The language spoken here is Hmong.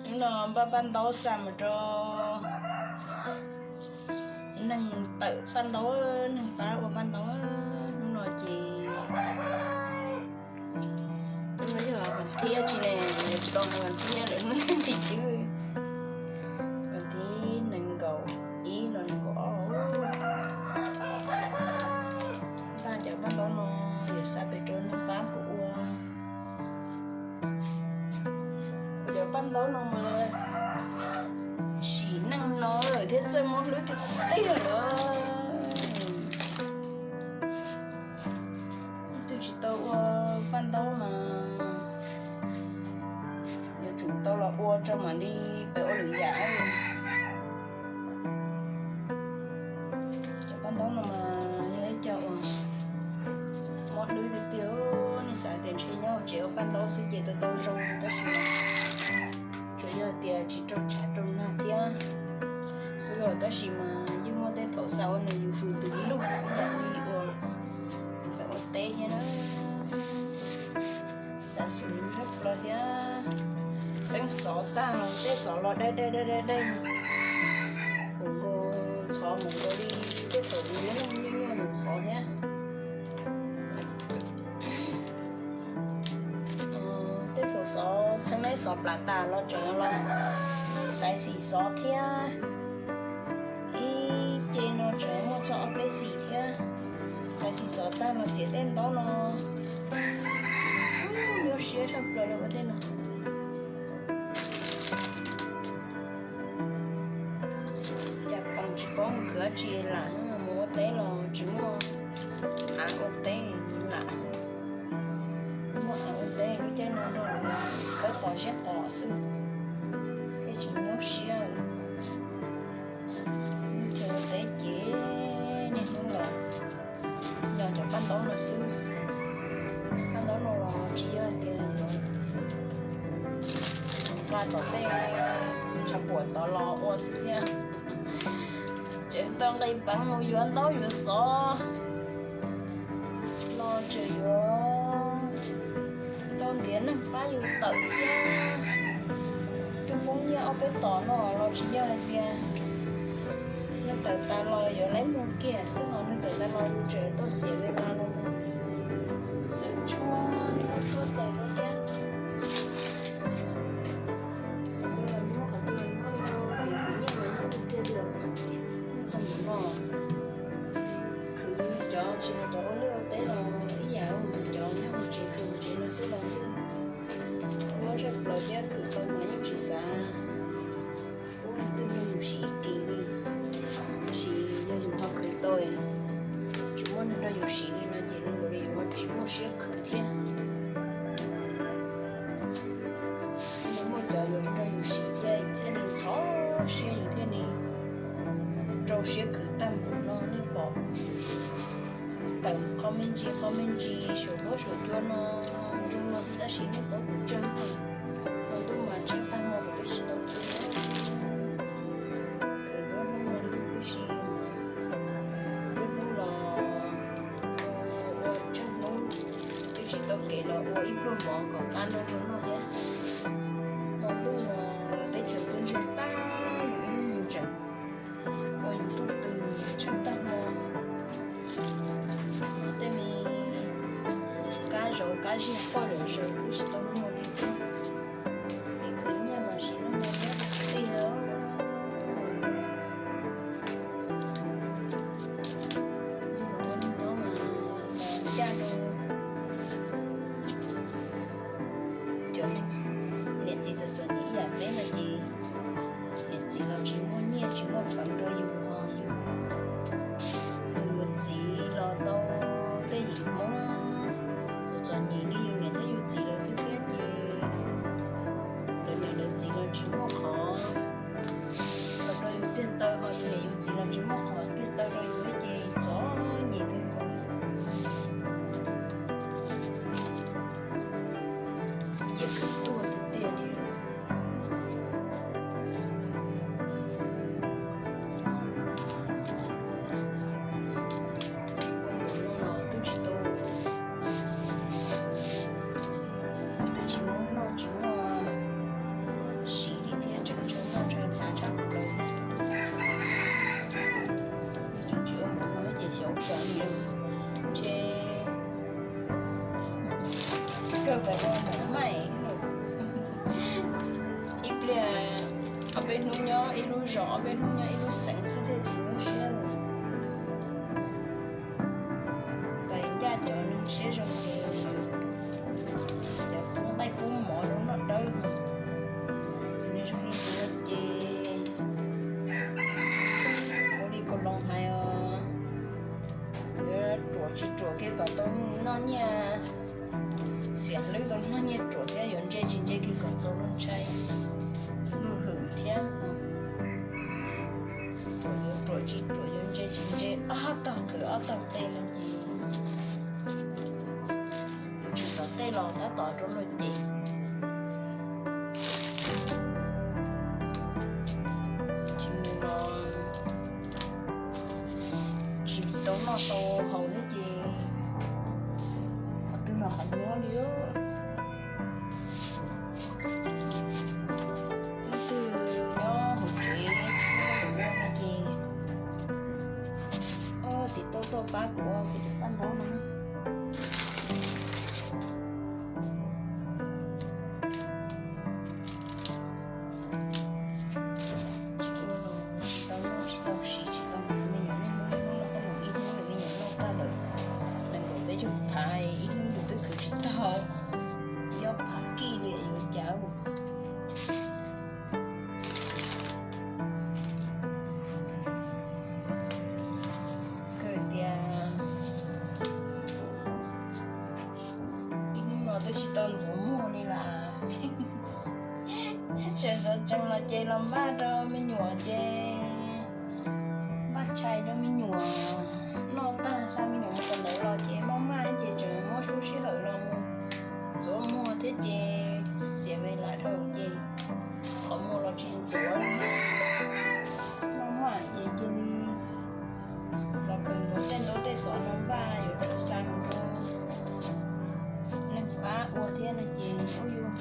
Hnub no npaj paj ntaub xa mus rau neeg tawm paj ntaub, neeg pab ua paj ntaub. Hnub no ces hnub no yog vas thib tsi ne, tsis tau hais vas thib lawm, hnub no tim twb vas thib nees nkaum ib los nees nkaum ob. Npaj cov paj ntaub no yuav xa pem rau neeg pab kuv ua. Kuv cov paj ntaub no mas sim neej no lawm thiab txawj muab hlwb tiag tiag lawm. Twb tsis tau ua paj ntaub mas yuav tsum tau los ua tso mam li pem ua lwm yam. Cov paj ntaub no mas yog ib co uas muab hlwb tiag tiag, nej xav tias ntshe nyob tsev ua paj ntaub xwb ces tau tau zoo, tab sis tsuas yog tias tsis rau tshav rau nag thiab xwb os, tab sis mas yeej muaj tej thaum xa ua nws yus hws tus lug ib yam li uas ua teb thiab na. Xav xws li zaj plaws thiab, txheeb xov tag los tej xov los dai dai dai dai dai, kuv nkaus ntxhov mus nkaus li tej thaum kuv yuav nyuaj nyuaj mus ntxhov thiab. Tej thaum xov txheeb laib xov plas tas los tseem los xaiv xim xov thiab. Ib ce no tseem muaj txog ob peb xim thiab. Xaiv xim xov tag los txiav tej ntaub no, nyuaj siab tshaj plaws li ua tej no. Cas pheej tsis paub mus khwv dab tsi lam mus ua teb los tsis muaj av ua teb lam. Muaj av ua teb lub caij no nrog khawb qos siab qos xwb, thiaj tsis nyuaj siab. Mus ua teb ces niaj hnub los nyo cov paj ntaub no xwb. Paj ntaub no los tsis yog tias yuav nqa tom tej tshav puam tod los ua xwb thiab. Tseem tau nqis peev mus yuav ntaub yuav xov los tseem yuav tau ntiav neeg pab yus tawm thiab. Tus poob nyiaj ob peb tom no los tsis yog hais tias nws tawm tas los yuav laib muag kiag xwb, ho nws tawm tas los yus tseem tau xiam ve las los xwv tshuaj, tshuaj xaws rau thiab. Qhov twg los nyuaj, qhov twg los nyuaj, tus poob nyiaj los nyuaj tiag tiag li os. Nyuaj tau npaum no. Khwv cov tsis hais cov ua liaj ua teb los ib yam, cov nyob hauv tsev khwv hauv tsev no xwb los muaj zaj plaws thiab, khwv tau mas yeej tsis xav pub leej twg nrog yus siv ib kis li. Tab sis yog yus ho khwv tau, tsis muaj neeg nrog yus siv li no ces zoo nkaus li yus ho tsis muaj siab khwv thiab. Yog muaj cov yuav nrog yus siv thiab yus thiaj li ntxhov siab, yus thiaj li rau siab khwv tag npaum no. Nej pom tawm qhov me ntsis qhov me ntsis saum huab saum cua no zoo no xwb, tab sis nej pom kuv tsawg heev, hmo ntuj mas tsawg tag hmo kuv twb tsis tau khwv. Khwv lub hnub no lub tib si, lub hnub los ua tsawg hnub twb tsis tau kev los ua ib pluag mov kom qab noj rau noj thiab. Hmo ntuj no teb chaws kuj ntsiag tag, yus ib lub nyoog tseem ua yus ntuj tw tsheej tag hmo. Tej me kab zauv kab ziag poj zom zaws kuj tsis tau muag li thiab. Kev khwv nyiaj mas sim neej no nyob tsis tig os. Yus los ua neeg nyob mas los ncaj rau cov niam txiv txom txom nyem ib yam peb no ces niam txiv los tsis muaj nyiaj tsis muaj peev rau yus, yus yuav txiv los tau tej yim Hmoob txom txom nyem li yus niam thiab yus txiv lawv xwb thiab ces lawv niam lawv txiv los tsis muaj qhov los rau yus tiag taw, ho yus niam yus txiv los tsis muaj qhov tiag taw rau yus thiab ces txom nyem kawg nkaus. Cia khwv tuag tiag tiag li. Ua npaum no los twb tsis tau Peb ua mus maim, ib pliag ob peb hnub nyob ib lub zos, ob peb hnub nyob ib lub xeev xwb thiaj tsis nyuaj siab. Pais ncaj cov neeg siab zoo li, cov kub nqaij kub mov zoo noj dawb, cov neeg zoo li ntawd ces ua li Kaus Loos hais os, yuav ruam tsis ruam kiag kom tau noj nyiaj, xiam hlwb tau noj nyiaj ruam thiab yuav ntse tsis ntse kiag kom txaus luag ntshai, luag hwm thiab. Ruam yuav ruam tsis ruam, yuav ntse tsis ntse, ob tog qhwv ob tog qe no ces tsis tom tej los tab tom rau luag ces tsis mus los tsis tau noj tau haus thiab ces qhov twg los qhov nyuaj li. Leej twg nyob hauv tsev tsis muaj lus noj no ces, o, tiv tauj tuaj pab kuv ua kuv tus paj ntaub no. Tsis ua los tsis tau noj tsis tau siv tsis tau hnav, me nyuam noj hnub ib hnub los koj mus ib hnub lwm me nyuam noj tag lawm. Nees nkaum peb caug phav ib hnub yus twb khwv tsis tau, yob phav kij li yuav cas. Kawg tias ib hnub no twb tsis tau ntxuav muag li las. Tseem ntxuav tsees los ces los npaj rau me nyuam ces npaj tshais rau me nyuam noj tag, xa me nyuam mus tom ntawd los ces maj maj ces tseem muab suab sij hawm los mus ntxuav muag thiab ces xiam ve lam dhau ces qhov muag los tsis ntxuav. Maj maj ces cia li los kawg nkaus tej ntaub tej xov no npaj yuav rau xa mus rau neeg pab ua thiab no ces ua yus